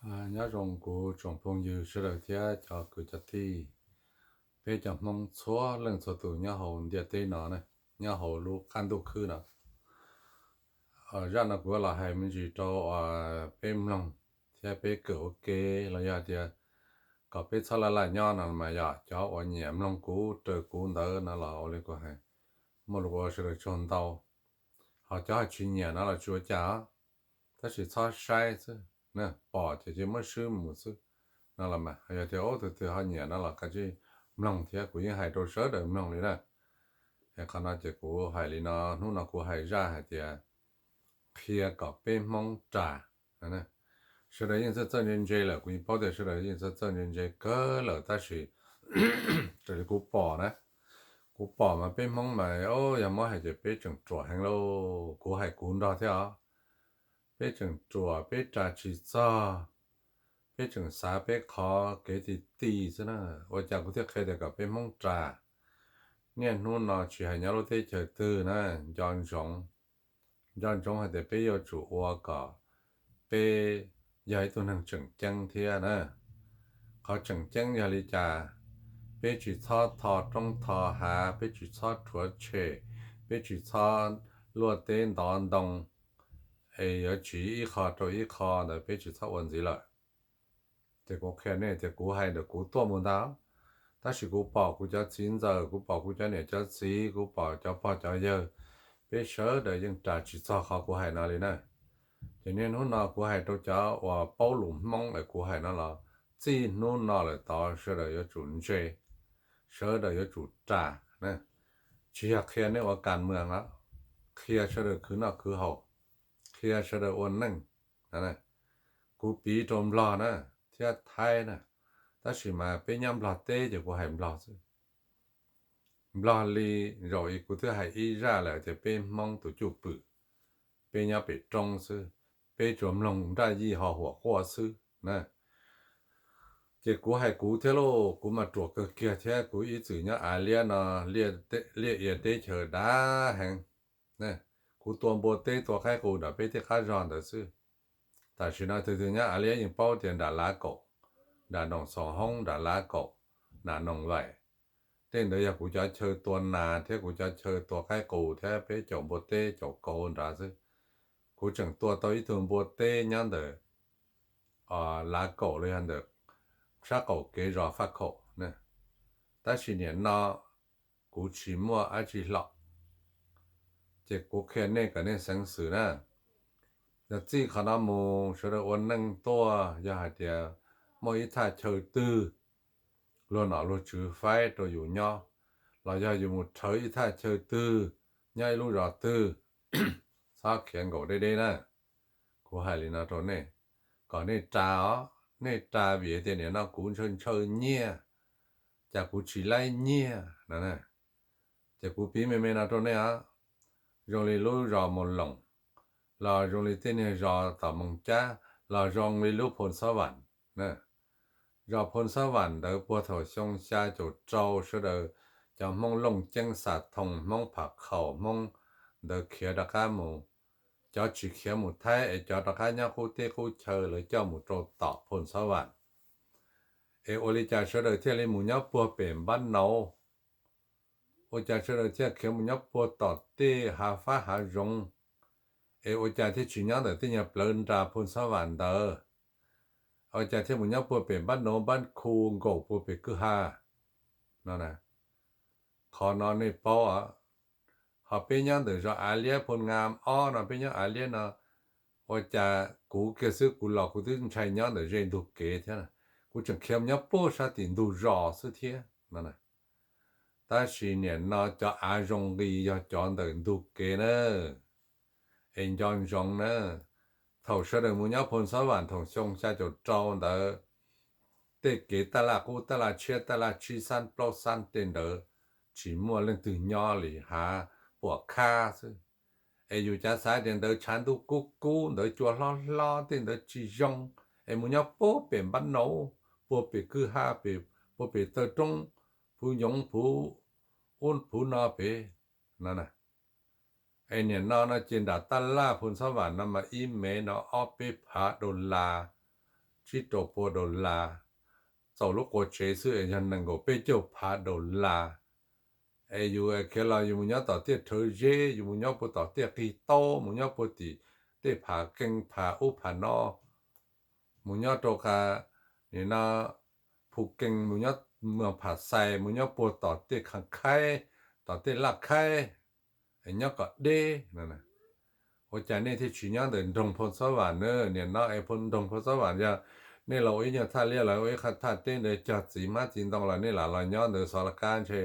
Nyob zoo kuv tsoom phooj ywg sawv daws thiab cov kwv cov tij, peb cov Hmoob txhua leej txhua tus nyob hauv ntiaj teb no, nyob hauv lub qab ntuj khwb no. Zaj no kuv los hais me ntsis rau peb mloog thiab peb kawm ua ke, los yog tias kom peb txhob laj laj nyob no mas yog cov uas nyiam mloog kuv raws kuv ntawd no los ua li kuv hais, muaj lus ua sawv daws tsaug ntau. Ho cov tsis nyiam no los tsis ua cas, tab sis txhob saib xwb, pom ces cia muab swb mus xwb no los mas. Yog tias tus twg ho nyiam no los kav tsij mloog thiab, kuv yeej hais rau sawv daws mloog li na. Qhov no ces kuv hais li no, hnub no kuv hais zaj hais tias qhia kom peb Hmoob ras. Sawv daws yeej txawj txawj ntse ntse lawm, kuv yeej paub tias sawv daws yeej txawj txawj ntse ntse kawg lawm, tab sis raws li kuv pom na, kuv pom mas peb Hmoob mas yog muab hais ces peb tseem ruam heev lauj. Kuv hais kuv nrog thiab os, peb tseem ruam, peb ras tsis txog, peb tseem xav peb qhov kev ti ti xwb na. Ua cas kuv thiaj qhia tias kom peb Hmoob ras? Niaj hnub no tsis hais nyob lub teb chaws twg na, nco ntsoov, nco ntsoov hais tias peb yuav tsum ua kom peb yog ib tug neeg tseem ceeb thiab na. Qhov tseem ceeb yog li cas? Peb tsis txhob tho roob tho hav, peb tsis txhob rhuav tshem, peb tsis txhob luaj teb ntov ntoo, es yuav tsiv ib qho rau ib qho ntawd peb tsis txhob ua ntxiv lawm. Ces kuv qhia nej tias kuv hais ntawm kuv tuaj mus ntag, tab sis kuv pom kuv cov txiv ntxawm, kuv pom kuv cov niam cov txiv, kuv pom cov pog cov yawg, peb sawv daws yeej ras tsis txog qhov kuv hais no li na. Ces niaj hnub no kuv hais rau cov uas paub lus Hmoob es kuv hais no los txij hnub no lawm tod sawv daws yuav tsum ntse, sawv daws yuav tsum ras. Tsis yog qhia nej ua kas mwam os, qhia sawv daws khwv noj khwv haus, qhia sawv daws ua neej. Kuv piv rau Nplog na, thiab Thaib na, tab sis mas peb nyob Nplog teb ces kuv hais Nplog xwb. Nplog li zaum i kuv twb hais ib zaj lawm tias peb Hmoob tus cwj pwm, peb nyob pem roob xwb, peb tsuas mloog nraj yij ho huam quaj xwb na. Ces kuv hais kuv thiab lauj, kuv mas ruam kawg kiag thiab, kuv ib txwm nyob Av Liab no, liaj ia teb chaws dav heev. Kuv tua npua teb tua qaib qus nram peb tej qab zog ntawd xwb. Tam sim no tus twg nyob Av Liab yeej paub tias nram Lav Kaum, nram Noom Xoom Hoob, nram Lav Kaum, nram Noom Vaim, tej ntawd yog kuv cov chaw tua nas thiab kuv cov chaw tua qaib qus thiab peb caum npua teb caum kauv nrad xwb. Kuv tseem tua tau ib tug npua teb nyob ntawm Lav Kaum los yog ntawm sab qaum kev zos Faj Khaum, tab sis niam no kuv tsis muaj dab tsi hlo. Ces kuv qhia nej kom nej xeev xwm na. Yog txij qhov no mus sawv daws ua neej tuaj, yog hais tias muaj ib thaj chaw twg luag nom luag tswv faib rau yus nyob, los yog yus mus rhawv ib thaj chaw twg nyob ib lub zos twg, txhob khiav nkaum deb deb na. Kuv hais li no rau nej, kom nej ras os, nej ras vim tias nim no kuv ntshaw ntshaw nyiaj, cas kuv tsis laib nyiaj no. Ces kuv piv me me no rau nej os, zoo li lub zos Moos Loos, los zoo li tej niag zos tom Moos Cab, los zoo li lub Phoo Xab Vam. Zos Phoo Xab Vam ntawd puag thaum xyoo xya caum rau sawv daws cov Hmoob Looj Ceeb, Xas Thoos, Hmoob Pham Khaum, Hmoob ntawd khiav rov qab mus, cov tsis khiav mus Thaib es cov rov qab nyob qub teb qub chaw lawv coj mus rau tom Phoo Xab Vam. Es ua li cas sawv daws thiaj li mus nyob puag pem Npab Nauv? Ua cas sawv daws thiaj khiav mus nyob puag tom tej hav fab hav zoov? Es ua cas thiaj tsis nyob ntawm tej nyuag plawv nras Phoo Xab Vam ntawd? Ua cas thiaj mus nyob puag pem Npab Nauv, Npab Khu, nkaum puag pem kwj ha no? Qhov no nej paub. Ho peb nyob ntawm zos Av Liab, Phoo Nga ob no, peb nyob Av Liab no, ua cas kuv kiag xwb kuv los kuv twb ntshai nyob ntawm ze ntug kev thiab, kuv tseem khiav mus nyob puag sab tim ntug zos xwb thiab no. Tab sis nim no cov av zoo nqis yog cov ntawm ntug kev na. Es nco ntsoov na, thaum sawv daws mus nyob Phoo Xab Vam thaum xyoo xya caum rau ntawd, tej kev taj laj qub taj laj tshiab taj laj tsib xab plaub xab tej ntawd tsis muaj leej twg nyob li, hav puam khab xwb. Es yus cav xav tias ntawd tshav ntuj kub kub ntawd cua hlob hlob tej ntawd tsis zoo, es mus nyob puag pem Npab Nauv, puag pem kwj ha, puag pem taw roob, phuv nyoov phuv ub phuv no pem no. Es nim no no ces nram taj laj Phoo Xab Vam no mas ib mev no ob peb phav dollar, tsib rau pua dollar, txaus lub qua tsev xwb es yog nees nkaum peb caug phav dollar. Es yus khiav los yus mus nyob tom tiaj rhawv zeb, yus mus nyob puag tom tiaj qig taub, mus nyob puag tim tej pham keeb pham ub pham no, mus nyob rau qhov nim no Phu Kees, mus nyob Pham Xais, mus nyob puag tom tej Khas Khaib, tom tej Laj Khaib, nyob kom deb no. Ua cas nej thiaj tsis nyob ntawm nroog Phoo Xob Vam na? Nim no es nroog Phoo Xob Vam yog nej los ua ib nyuag thaj liaj los ua ib qho thaj teb ntawd cog txiv hmab txiv ntoo los nej lam los nyob ntawd xov laj kab ntshe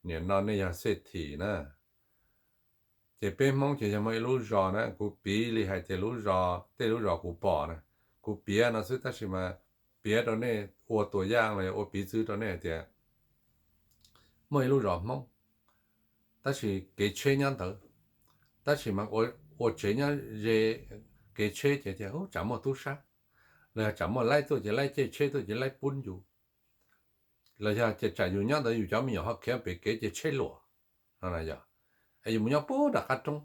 nim no nej yog xej thim na. Ces peb Hmoob ces yog muaj ib lub zos na, kuv piv li hais tias lub zos, tej lub zos kuv pom na, kuv piav no xwb tab sis mas piav rau nej ua tua yaj los yog ua piv txwv rau nej hais tias muaj ib lub zos Hmoob, tab sis kev tsheb nyob ntawd, tab sis mas ua tsev nyob ze kev tsheb ces tias tsam muaj tub sab, los yog tsam muaj laib tuaj ces laib caij tsheb tuaj ces laib pub yus, los yog ces tsam yus nyob ntawd yus cov me nyuam ho khiav pem kev ces tsheb luam no yog. Es yus mus nyob puag nram qab roob,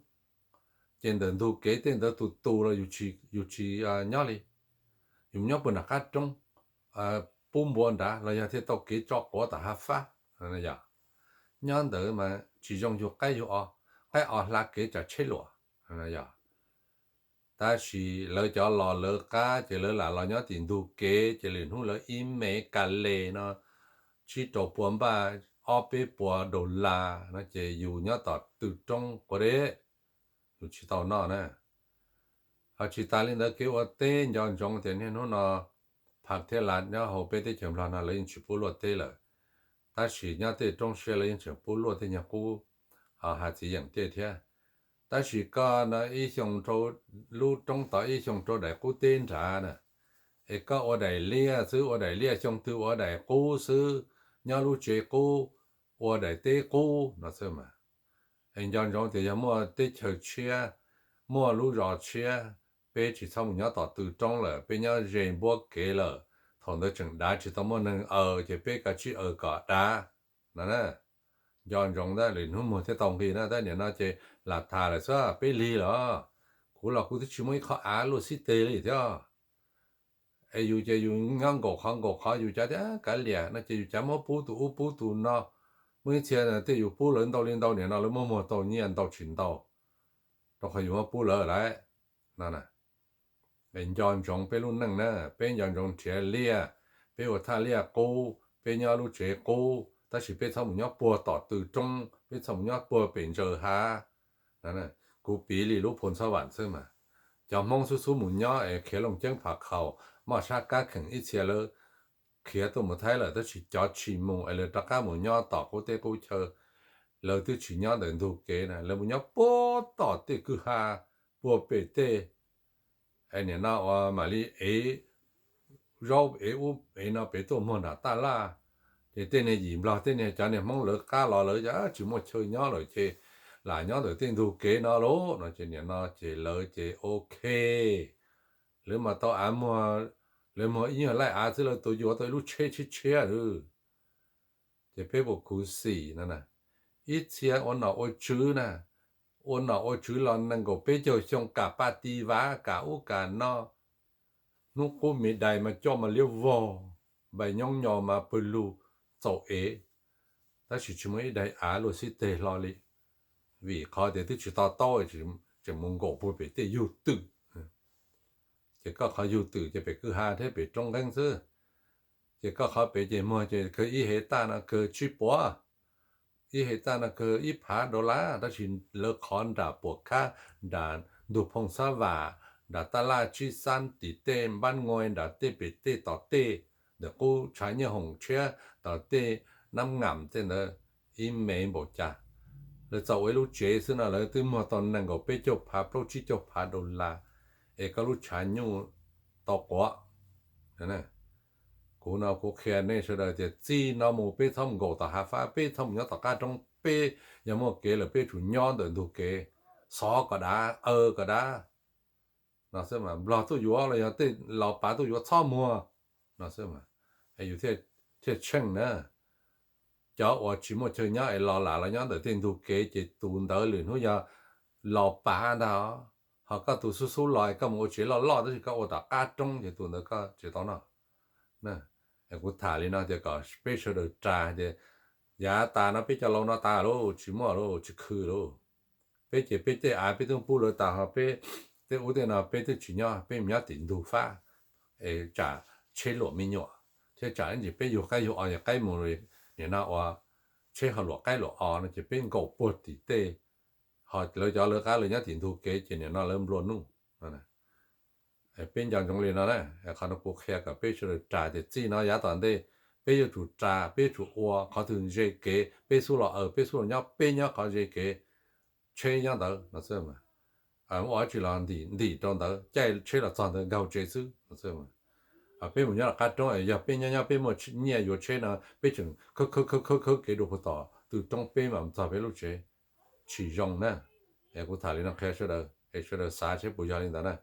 ces ntawm ntug kev tej ntawd tus tus los yus tsis nyob li. Yus mus nyob puag nram qab roob, pub npua nrad los yog thiaj tau kev tso quav tom hav fab yog. Nyob ntawd mas tsis zoo yug qaib yug o, qaib o hla kev tsam tsheb luam yog. Tab sis lawv cov los lawv qab ces lawv lam los nyob tim ntug kev ces lwm hnub lawv ib me ka le no tsib rau pua npaj ob peb puas dollar no ces yus nyob tom tw roob quav deb, yus tsis tau noj na. Ho tsis tas li ntawd kev ua teb nco ntsoov tias niaj hnub no Pham thiab Lav nyob hauv peb teb chaws Nplog no lawv yeej tsis pub luaj teb lawm, tab sis nyob tej roob siab lawv yeej tseem pub luaj tej nyuag qub ho has txiv yeem tej thiab. Tab sis koj no ib xyoo rau lub roob tod ib xyoo rau daim qub teb nrad na, es koj ua daim liaj xwb, ua daim liaj xyoo twg ua daim qub xwb, nyob lub tsev qub, ua daim teb qub no xwb mas. Es nco ntsoov tias yog muaj teb chaws tshiab, muaj lub zos tshiab, peb tsis txhob mus nyob tom tw roob lawm, peb nyob ze npuab kev lawm, thaum ntawd tseem dav tsis tau muaj neeg aws ces peb kav tsij aws kom dav no. Nco ntsoov ntag, lwm hnub muag thiaj tau nqi na, tab nim no ces lam tham lawm xwb, peb lig los. Kuv los kuv twb tsis muaj ib qho av luaj xib teg li thiab. Es yus ces yus nyob nkaum qhov nkaum qhov, yus cav tias kav liam no ces yus cav muab pub tus ub pub tus no, muaj ib txhia tej yus pub lawv ntau li ntau, nim no lawv muab muag tau nyiaj ntau tsis ntau, rau qhov yus muab pub lawv lawm no. Nco ntsoov peb lub neej na, peb nco ntsoov nrhiav liaj, peb ua thaj liaj qub, peb nyob lub tsev qub, tab sis peb txhob mus nyob puag tom tw roob, peb txhob mus nyob puag pem ntsaws hav. Kuv piv li lub Phoo Xob Vam xwb mas, cov Hmoob xub xub mus nyob es khiav Looj Ceeb Pham Khaum, Moj Sab Kab Kheem ib txhia lawv khiav tuaj mus Thaib lawm, tab sis cov tsis mus es lawv rov qab mus nyob tom qub teb qub chaw, lawv twb tsis nyob ntawm ntug kev na, lawv mus nyob puag tom tej kwj ha, puag pem tej, es nim no uas mam li ev zaub ev ub ev no pem tuaj muag nram taj laj, ces tej niag yim Nplog tej niag cov niag Hmoob lawv qab los lawv tsis muaj chaw nyob lawm ces lam nyob ntawm tej ntug kev no lauj no ces nim no ces lawv ces ok, lawv mas tau av muag, lawv muag ib nyuag laij av xwb lawv tau yuav tau ib lub tsheb tshiab tshiab lawm. Ces peb puas khuv xim no na, ib txhia ua nom ua tswv na, ua nom ua tswv los nees nkaum peb caug xyoo kam paj ti vav kam ub kam no, hnub qub me dais mas coj mas liab vog, npaim nyoob nyo mas pw lug txaus ev, tab sis tsis muaj ib daim av luaj xib teg hlo li, vim qhov tias twb tsis to taub, tseem mus nkaum puag pem tej yug twm. Ces koj qhov yug twm ces pem kwj ha thiab pem roob nqeeb xwb. Ces koj qhov pem ces muag ces kawg ib hev taj no kawg tsib puas, ib hev taj no kawg ib phav dollar, tab sis lawv qhov nram Puam Khab, nram ntug Phoo Xab Vam, nram taj laj tsib xab tim tej npab ngoi, nram tej pem tej tom tej, ntawm qub tshav nyiaj hoom tshiab tom tej nab ngam tej ntawd, ib me npaum cas. Lawv txawm ua ib lub tsev xwb no lawv twb muag tau nees nkaum peb caug phav plaub tsib caug phav dollar, es koj lub tshav nyuj tau quav. Kuv no kuv qhia nej sawv daws tias txij no mus peb txhob mus nkaum tom hav fab, peb txhob mus nyob tom qab roob, peb yog muaj kev lawm peb tsum nyob ntawm ntug kev, xov kom dav, aws kom dav no xwb mas. Nplog tuaj yuav los yog tej laus pav tuaj yuav txhob muag no xwb mas, yus thiaj tsheej na. Cov uas tsis muaj chaw nyob es los lam los nyob ntawm tej ntug kev ces tus ntawd lwm hnub yog laus pav ntag. Ho koj tus xub xub los koj mus ua tsev loj loj tab sis koj ua tom qab roob ces tus ntawd koj tsis tau noj. Kuv tham li no tias kom peb sawv daws ras tias yav tas no peb cov laus no tas lauj, tsis muaj lauj, tsis khw lauj. Peb ces peb tej av peb twb pub lawv tas, ho peb tej ub tej no peb twb tsis nyob, peb mus nyob tim ntug fab es tsam tsheb luam me nyuam thiab tsam ib ntsis peb yug qaib yug os, yog qaib mus nim no ua tsheb ho luam qaib luam os no ces peb nkaum puag tim tej, ho lawv cov lawv qab lawv nyob tim ntug kev ces nim no lawv nplua nuj. Peb nco ntsoov li no na, qhov no kuv qhia kom peb sawv daws ras tias txij no yav tom ntej peb yuav tsum ras, peb yuav tsum ua qhov twg ze kev, peb xub los aws, peb xub los nyob, peb nyob qhov ze kev, tsheb nyob ntawd no xwb. Ua tsis los ntim ntim rau ntawd, caij tsheb los txog ntawd nkaug tsev xwb no xwb. Peb mus nyob tom qab roob, yog peb nyob nyob peb muaj nyiaj yuav tsheb no peb tseem khawb khawb khawb khawb kev dua puag tom tw roob peb mam txog peb lub tsev, tsis zoo na. Kuv tham li no qhia sawv daws es sawv daws xav seb puas yog li ntawd na.